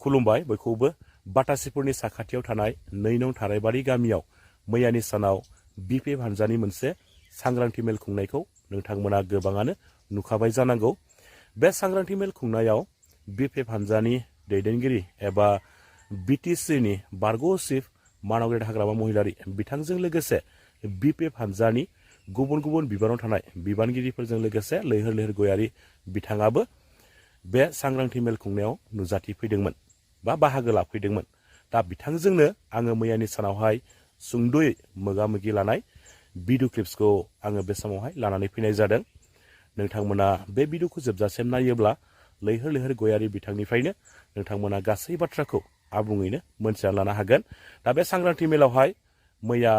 खुलुमबाय बयखौबो बाटासिपुरनि साखाथियाव थानाय 2 नं थारायबारि गामियाव मैयानि सानाव बिपिएफ हानजानि मोनसे सांग्रांथि मेल खुंनायखौ नोंथांमोना गोबाङानो नुखाबाय जानांगौ। बे सांग्रांथि मेल खुंनायाव बिपिएफ हानजानि दैदेनगिरि एबा बिटिसिनि बारग' चिफ मानावगेट हाग्रामा महिलारि बिथांजों लोगोसे बिपिएफ हानजानि गुबुन गुबुन बिबानाव थानाय बिबानगिरिफोरजों लोगोसे लैहोर लैहोर गयारि बिथाङाबो बे सांग्रांथि मेल खुंनायाव नुजाथिफैदोंमोन बा बाहागो लाफैदोंमोन। दा बिथांजोंनो आङो मैयानि सानावहाय सुंद'यै मोगा-मोगि लानाय भिडिअ क्लिप्सखौ आङो बे समावहाय लानानै फैनाय जादों। नोंथांमोना बे भिडिअखौ जोबजासिम नायोब्ला लैहोर लैहोर गयारि बिथांनिफ्रायनो नोंथांमोना गासै बाथ्राखौ आबुङैनो मोनथिना लानो हागोन। दा बे सांग्रांथि मेलावहाय मैया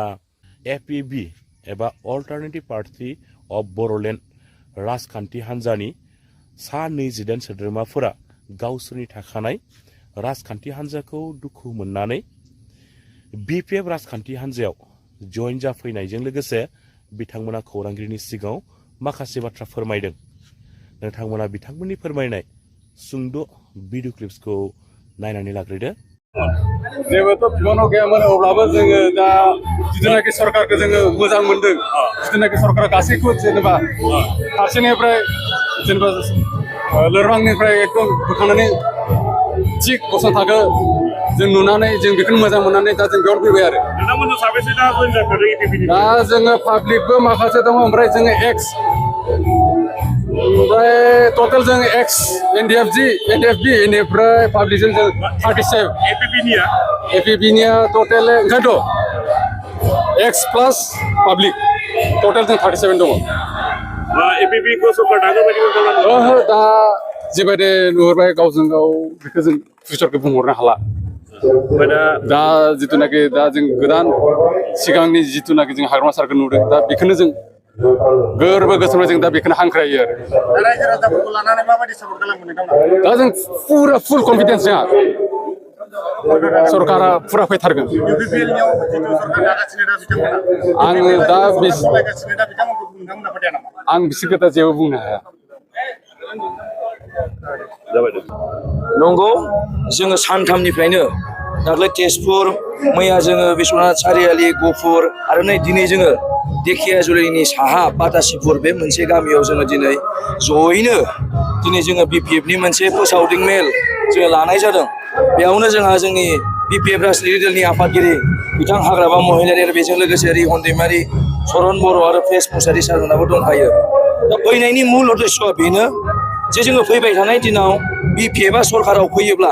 एपिबि एबा अल्टारनेटिभ पार्टि अफ बर'लेण्ड राजखान्थि हान्जानि सा 20 सोद्रोमाफोरा गावसोरनि थाखानाय राजखान्थि हान्जाखौ दुखु मोननानै बिपिएफ राजखान्थि हान्जायाव जइन जाफैनायजों लोगोसे बिथांमोना खौरांगिरिनि सिगाङाव माखासे बाथ्रा फोरमायदों। नोंथांमोना बिथांमोननि फोरमायनाय सुंद' भिडिअ क्लिप्सखौ नायनानै लाग्रोदो। जेबोथ' बिबानाव गैयामोन, अब्लाबो जोङो दा जिथुनाखि सरकारखौ जोङो मोजां मोनदों। जिथुनाखि सरकारा गासैखौ जेनेबा फारसेनिफ्राय जेनेबा लोरबांनिफ्राय एकदम बोखांनानै थिग गसंथाखौ जों नुनानै जों बेखौनो मोजां मोननानै दा जों बेयाव फैबाय आरो। दा जोङो पाब्लिकबो माखासे दङ, ओमफ्राय जोङो एक्स, ओमफ्राय टटेल जों एक्स एनडिएफबि बेनिफ्राय पाब्लिकजों जों 37। एपिबिनिया टटेल ओंखायनोथ' एक्स प्लास पाब्लिक टटेल जों 37 दङ। दा जेबायदि नुहुरबाय गावजों गाव बेखौ जों फिउचारखौ बुंहरनो हाला। दा जिथुनाखि दा जों गोदान सिगांनि जिथुनाखि जों हाग्रामा सारखौ नुदों, दा बेखौनो जों गोरबो गोसोनिफ्राय जों दा बेखौनो हांख्रायो आरो। दा जों फुरा फुल कनफिडेन्स जोंहा सरकारा फुरा फैथारगोन। आङो दा आं बिसोर खोथा जेबो बुंनो हाया। नंगौ, जोङो सानथामनिफ्रायनो दाख्लै तेजपुर, मैया जोङो बिश्वनाथ सारियालि, गफुर आरो नै दिनै जोङो धेकियाजुलिनि साहा बाटासिपुर बे मोनसे गामियाव जोङो दिनै जयैनो जोङो बिपिएफनि मोनसे फोसावदिं मेल जोङो लानाय जादों। बेयावनो जोंहा जोंनि बिपिएफ राजनीति दलनि आफादगिरि बिथां हाग्रामा महिलारि आरो बेजों लोगोसे रिहन दैमारि, सरन बर' आरो प्रेस मुसारि सारमोनाबो दंफायो। दा फैनायनि मुल उद्देश्यआ बेनो जे जोङो फैबाय थानाय दिनाव बिपिएफआ सरकाराव फैयोब्ला,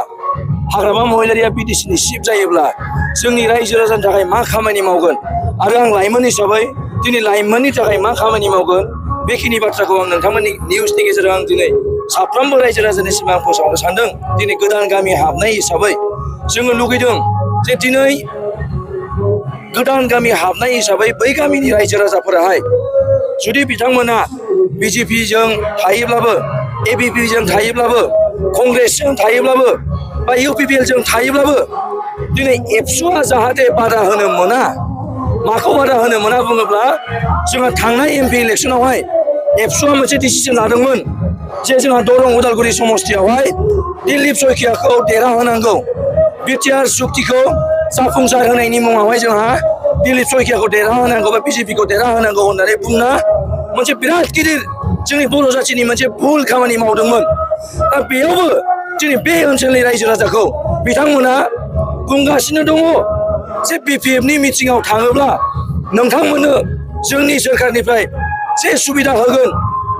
हाग्रामा महिलारिया बिटिसिनि चिफ जायोब्ला जोंनि रायजो राजानि थाखाय मा खामानि मावगोन आरो आं लाइमोन हिसाबै दिनै लाइमोननि थाखाय मा खामानि मावगोन, बेखिनि बाथ्राखौ आं नोंथांमोननि निउसनि गेजेरजों आं दिनै साफ्रोमबो रायजो राजानिसिम आं फोसावनो सानदों। दिनै गोदान गामि हाबनाय हिसाबै जोङो लुगैदों जे दिनै गोदान गामि हाबनाय हिसाबै बै गामिनि रायजो राजाफोराहाय जुदि बिथांमोना बिजेपिजों थायोब्लाबो, एबिपिजों थायोब्लाबो, कंग्रेसजों थायोब्लाबो बा इउपिपिएलजों थायोब्लाबो दिनै एबसुआ जाहाथे बादा होनो मोना। माखौ बादा होनो मोना बुङोब्ला, जोंहा थांनाय एमपि इलेक्सनावहाय एबसुआ मोनसे डिसिसन लादोंमोन जे जोंहा दरं उदालगुरि समस्तियावहाय दिलीप सयखियाखौ देरहाहोनांगौ। बिटिआर सुक्तिखौ जाफुंसार होनायनि मुङावहाय जोंहा दिलीप सयखियाखौ देरहाहोनांगौ बा बिजेपिखौ देरहाहोनांगौ होननानै बुंना मोनसे बिराद गिदिर जोंनि बर' जाथिनि मोनसे भुल खामानि मावदोंमोन। दा बेयावबो दिनै बे ओनसोलनि रायजो राजाखौ बिथांमोना बुंगासिनो दङ जे बिपिएफनि मिटिङाव थाङोब्ला नोंथांमोननो जोंनि सोरखारनिफ्राय जे सुबिदा होगोन,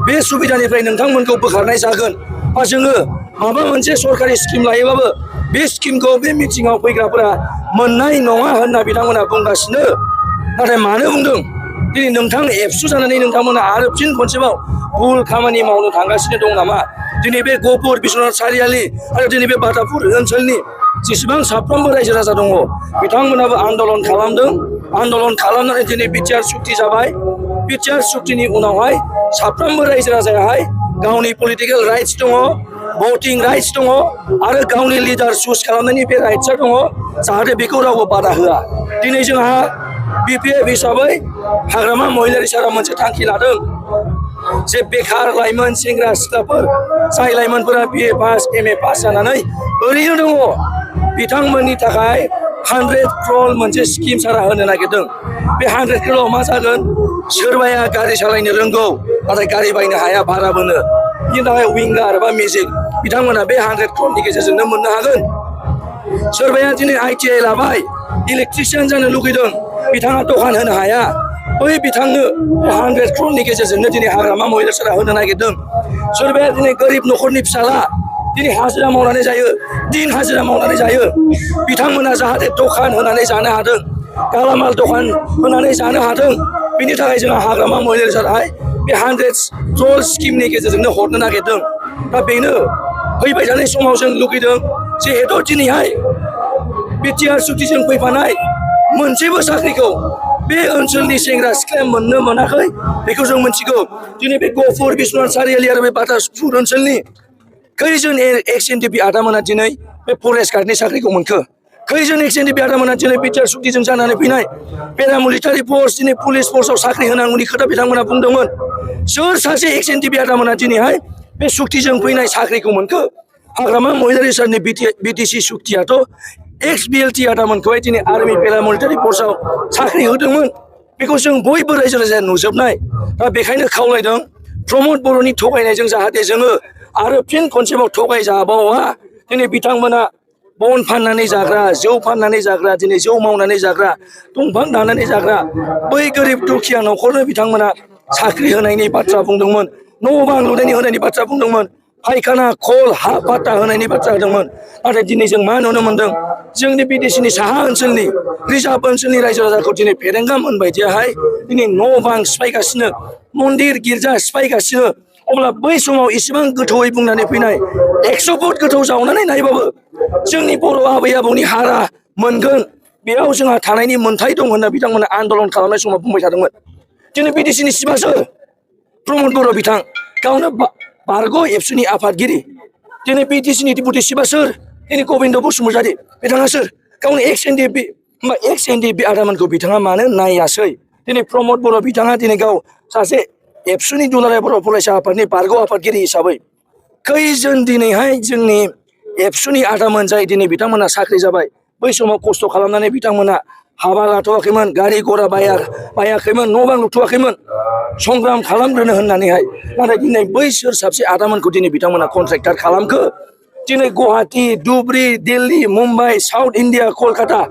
बे सुबिदानिफ्राय नोंथांमोनखौ बोखारनाय जागोन, बा जोङो माबा मोनसे सरकारि स्किम लायोबाबो बे स्किमखौ बे मिटिङाव फैग्राफोरा मोननाय नङा होनना बिथांमोना बुंगासिनो। नाथाय मानो बुंदों? दिनै नोंथां एबसु जानानै नोंथांमोना आरो फिन खनसेबाव भुल खामानि मावनो थांगासिनो दं नामा? दिनै बे गफुर, बिश्वनाथ सारियालि आरो दिनै बे बाटापुर ओनसोलनि जेसेबां साफ्रोमबो रायजो राजा दङ, बिथांमोनाबो आन्दलन खालामदों। आन्दलन खालामनानै दिनै बिटिआर सुक्ति जाबाय। बिटिआर सुक्तिनि उनावहाय साफ्रोमबो रायजो राजायाहाय गावनि पलिटिकेल राइट्स दङ, भटिं राइट्स दङ आरो गावनि लिडार चुज खालामनायनि बे राइट्सआ दङ, जाहाथे बेखौ रावबो बादा होआ। दिनै जोंहा बिपिएफ हिसाबै हाग्रामा महिलारि सारा मोनसे थांखि लादों जे बेखार लाइमोन सेंग्रा सिख्लाफोर, जाय लाइमोनफोरा बिए पास, एमए पास जानानै ओरैनो दङ बिथांमोननि थाखाय 100 crore मोनसे स्किम सारा होनो नागिरदों बे 100 crore मा जागोन सोरबाया गारि सालायनो रोंगौ नाथाय गारि बायनो हाया भारा बोनो बिनि थाखाय विंगार बा मेजिक बिथांमोना बे 100 crore नि गेजेरजोंनो मोननो हागोन सोरबाया दिनै ITI लाबाय इलेक्ट्रिशियान जानो लुगैदों बिथाङा दखान होनो हाया बै बिथांनो 100 crore नि गेजेरजोंनो दिनै हाग्रामा महिलाफोरा होनो नागिरदों सोरबाया दिनै गोरिब न'खरनि फिसाला दिनै हाजिरा मावनानै जायो दिन हाजिरा मावनानै जायो बिथांमोना जाहाथे दखान होनानै जानो हादों गालामाल दखान होनानै जानो हादों बिनि थाखाय जोंहा हाग्रामा महिलाफोराहाय बे 100 crore स्किमनि गेजेरजोंनो हरनो नागिरदों दा बेनो फैबाय थानाय समाव जों लुगैदों जिहेतु दिनैहाय बिटिआर सुक्तिजों फैफानाय मोनसेबो साख्रिखौ बे ओनसोलनि सेंग्रा सिख्लाया मोननो मोनाखै बेखौ जों मिथिगौ दिनै बे गहपुर बिश्वनाथ सारियालि आरो बे बाटासपुर ओनसोलनि खैजोन एक्स एनडिपि आदामोना दिनै बे फरेस्ट गार्डनि साख्रिखौ मोनखो खैजोन एक्स एनडिपि आदामोना दिनै बिटिआर सुक्तिजों जानानै फैनाय पेरामिलिटारि फर्स दिनै पुलिस फर्सआव साख्रि होनांगौनि खोथा बिथांमोना बुंदोंमोन सोर सासे एक्स एनडिपि आदामोना दिनैहाय बे सुक्तिजों फैनाय साख्रिखौ मोनखो हाग्रामा महिलारि सारनि बिटिसि सुक्तियाथ' एक्स बिएलटि आदामोनखौहाय दिनै आर्मि पेरामिलिटारि फर्सआव साख्रि होदोंमोन बेखौ जों बयबो रायजो राजाया नुजोबनाय दा बेखायनो खावलायदों प्रमद बर'नि थगायनायजों जाहाथे जोङो आरो फिन खनसेबाव थगायजाबावा दिनै बिथांमोना बन फाननानै जाग्रा जौ फाननानै जाग्रा दिनै जौ मावनानै जाग्रा दंफां दाननानै जाग्रा बै गोरिब दुखिया न'खरनो बिथांमोना साख्रि होनायनि बाथ्रा बुंदोंमोन न' बां लुनायनि होनायनि बाथ्रा बुंदोंमोन फायखाना खल हा पाट्टा होनायनि बाथ्रा होदोंमोन नाथाय दिनै जों मा नुनो मोनदों जोंनि बिटिसिनि साहा ओनसोलनि रिजार्भ ओनसोलनि रायजो राजाखौ दिनै फेरेंगा मोनबायदियाहाय दिनै न' बां सिफायगासिनो मन्दिर गिर्जा सिफायगासिनो अब्ला बै समाव इसेबां गोथौयै बुंनानै फैनाय 100 फुट गोथौ जावनानै नायबाबो जोंनि बर' आबै आबौनि हारा मोनगोन बेयाव जोंहा थानायनि मोन्थाय दं होनना बिथांमोना आन्दलन खालामनाय समाव बुंबाय थादोंमोन दिनै बिटिसिनि सिबासो प्रमद बर' बिथां गावनो बारग' एबसुनि आफादगिरि दिनै बिटिसिनि डिपुटि सिबा सोर दिनै गबिन्द बसुमतारी बिथाङा सोर गावनि एक्स एनडिपि आदामोनखौ बिथाङा मानो नायासै दिनै प्रमद बर' बिथाङा दिनै गाव सासे एबसुनि दुलाराय बर' फरायसा आफादनि बारग' आफादगिरि हिसाबै खैजोन दिनैहाय जोंनि एबसुनि आदामोन जाय दिनै बिथांमोना साख्रि जाबाय बै समाव खस्थ' खालामनानै बिथांमोना हाबा लाथ'वाखैमोन गारि घरा बायाखैमोन न' बां लुथ'वाखैमोन संग्राम खालामग्रोनो होननानैहाय नाथाय दिनै बैसोर साबसे आदामोनखौ दिनै बिथांमोना कन्ट्रेक्टार खालामखो दिनै गुवाहाटि धुबरी दिल्ली मुम्बाइ साउथ इन्डिया कलकाता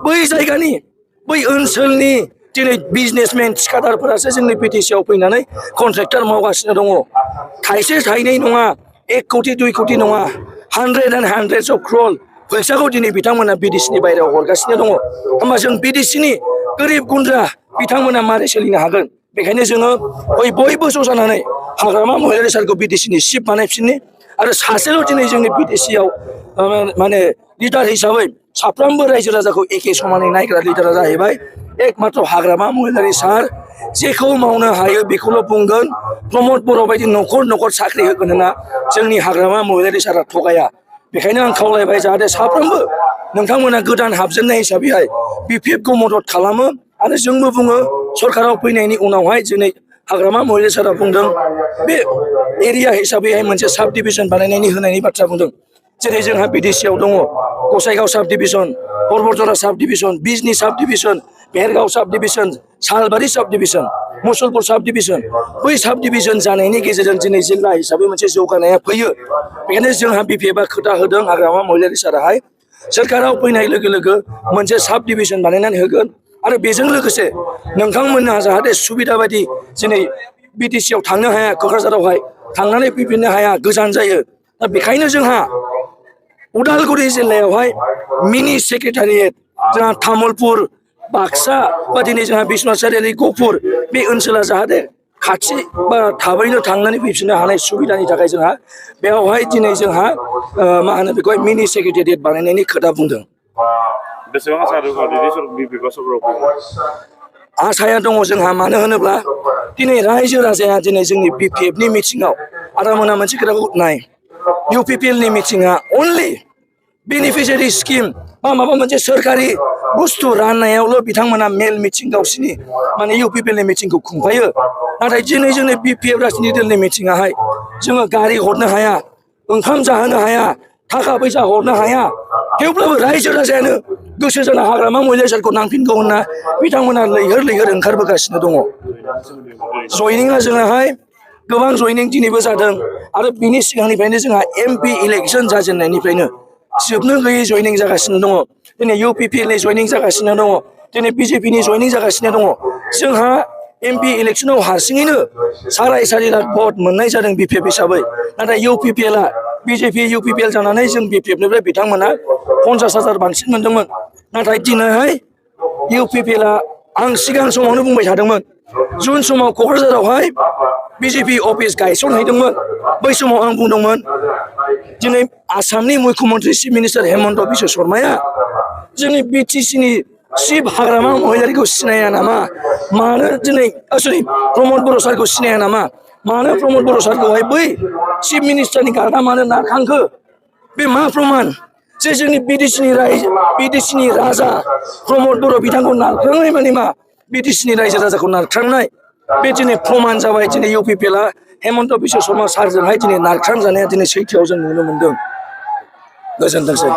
बै जायगानि बै ओनसोलनि दिनै बिजनेसमेन थिखादारफोरासो जोंनि बिटिसिआव फैनानै कन्ट्रेक्टार मावगासिनो दङ थाइसे थाइनै नङा 1 कोटि 2 कोटि नङा 100 अफ क्रल फैसाखौ दिनै बिथांमोना बिटिसिनि बायहेरायाव हरगासिनो दङ होमबा जों बिटिसिनि गोरिब गुन्द्रा बिथांमोना मारै सोलिनो हागोन बेखायनो जोङो बयबो ज' जानानै हाग्रामा महिलारि सारखौ बिटिसिनि चिफ बानायफिननि आरो सासेल' दिनै जोंनि बिटिसिआव माने लिडार हिसाबै साफ्रोमबो रायजो राजाखौ एखे समानै नायग्रा लिडारा जाहैबाय एकमात्र हाग्रामा महिलारि सार जेखौ मावनो हायो बेखौल' बुंगोन प्रमद बर' बायदि न'खर साख्रि होगोन होनना जोंनि हाग्रामा महिलारि सारा थगाया बेखायनो आं खावलायबाय जाहाथे साफ्रोमबो नोंथांमोना गोदान हाबजेननाय हिसाबैहाय बिपिएफखौ मदद खालामो आरो जोंबो बुङो सरकाराव फैनायनि उनावहाय दिनै हाग्रामा महिलारि सारा बुंदों बे एरिया हिसाबैहाय मोनसे साब डिभिजन बानायनायनि होनायनि बाथ्रा बुंदों जेरै जोंहा बिटिसिआव दङ गसाइगाव साब डिभिजन परबतजरा साब डिभिजन बिजनी साब डिभिजन भेरगाव साब डिभिजन सालबारि साब डिभिजन मुसलपुर साब डिभिजन बै साब डिभिजन जानायनि गेजेरजों दिनै जिल्ला हिसाबै मोनसे जौगानाया फैयो बेखायनो जोंहा बिपिएफआ खोथा होदों हाग्रामा महिलारि साराहाय सोरखाराव फैनाय लोगो लोगो मोनसे साब डिभिजन बानायनानै होगोन आरो बेजों लोगोसे नोंथांमोनहा जाहाथे सुबिदा बायदि दिनै बिटिसिआव थांनो हाया क'क्राझारावहाय थांनानै फैफिननो हाया गोजान जायो दा बेखायनो जोंहा उदालगुरि जिल्लायावहाय मिनि सेक्रेटारियेट जोंहा तामुलपुर बाक्सा बा दिनै जोंहा बिश्वनाथ सारियालि गहपुर बे ओनसोला जाहाथे खाथि बा थाबैनो थांनानै फैफिननो हानाय सुबिदानि थाखाय जोंहा बेवहाय दिनै जोंहा मा होनो बेखौहाय मिनि सेक्रेटारियेट बानायनायनि खोथा बुंदों बेसेबां आसा दङ बिपिएफआ सरकाराव आसाया दङ जोंहा मानो होनोब्ला दिनै रायजो राजाया दिनै जोंनि बिपिएफनि मिटिङाव आदामोना मोनसे खोथाखौ नाय इउपिपिएलनि मिटिङा अनलि बेनिफिसियारि स्किम बा माबा मोनसे सोरखारि बुस्थु राननायावल' बिथांमोना मेल मिटिं गावसिनि माने इउपिपिएलनि मिटिंखौ खुंफायो नाथाय दिनै जोंनि बिपिएफ राजनिति दलनि मिटिङाहाय जोङो गारि हरनो हाया ओंखाम जाहोनो हाया थाखा फैसा हरनो हाया थेवब्लाबो रायजो राजायानो गोसो जाना हाग्रामा मैलेरखौ नांफिनगौ होनना बिथांमोना लैहोर ओंखारबोगासिनो दङ जयनिंआ जोंहाय गोबां जयनिं दिनैबो जादों आरो बिनि सिगांनिफ्रायनो जोंहा MP इलेक्सन जाजेननायनिफ्रायनो जोबनो गैयै जयनिं जागासिनो दङ दिनै UPPL नि जयनिं जागासिनो दङ दिनै BJP नि जयनिं जागासिनो दङ जोंहा MP इलेक्सनाव हारसिङैनो 4.5 लाख भट मोननाय जादों BPF हिसाबै नाथाय UPPL आ BJP UPPL जानानै जों BPF निफ्राय बिथांमोना 50,000 बांसिन मोनदोंमोन नाथाय दिनैहाय UPPL आ आं सिगां समावनो बुंबाय थादोंमोन जुन समाव क'क्राझारावहाय BJP अफिस गायसनहैदोंमोन बै समाव आं बुंदोंमोन दिनै आसामनि मुख्यमन्त्रि चिफ मिनिस्टार हेमन्त बिश्व शर्माया जोंनि BTC नि चिफ हाग्रामा महिलारिखौ सिनाया नामा मानो दिनै प्रमद बर' सारखौ सिनाया नामा मानो प्रमद बर' सारखौहाय बै चिफ मिनिस्टारनि गार्डआ मानो नारखांखो बे मा प्रमान जे जोंनि BDC नि राजा प्रमद बर' बिथांखौ नारख्रांनाय माने मा BDC नि रायजो राजाखौ नारख्रांनाय बे दिनै प्रमान जाबाय दिनै UPPL आ हेमन्त बिश्व शर्मा सारजोंहाय दिनै नारख्रांजानाया दिनै सैथोआव जों नुनो मोनदों गोजोनथोंसै।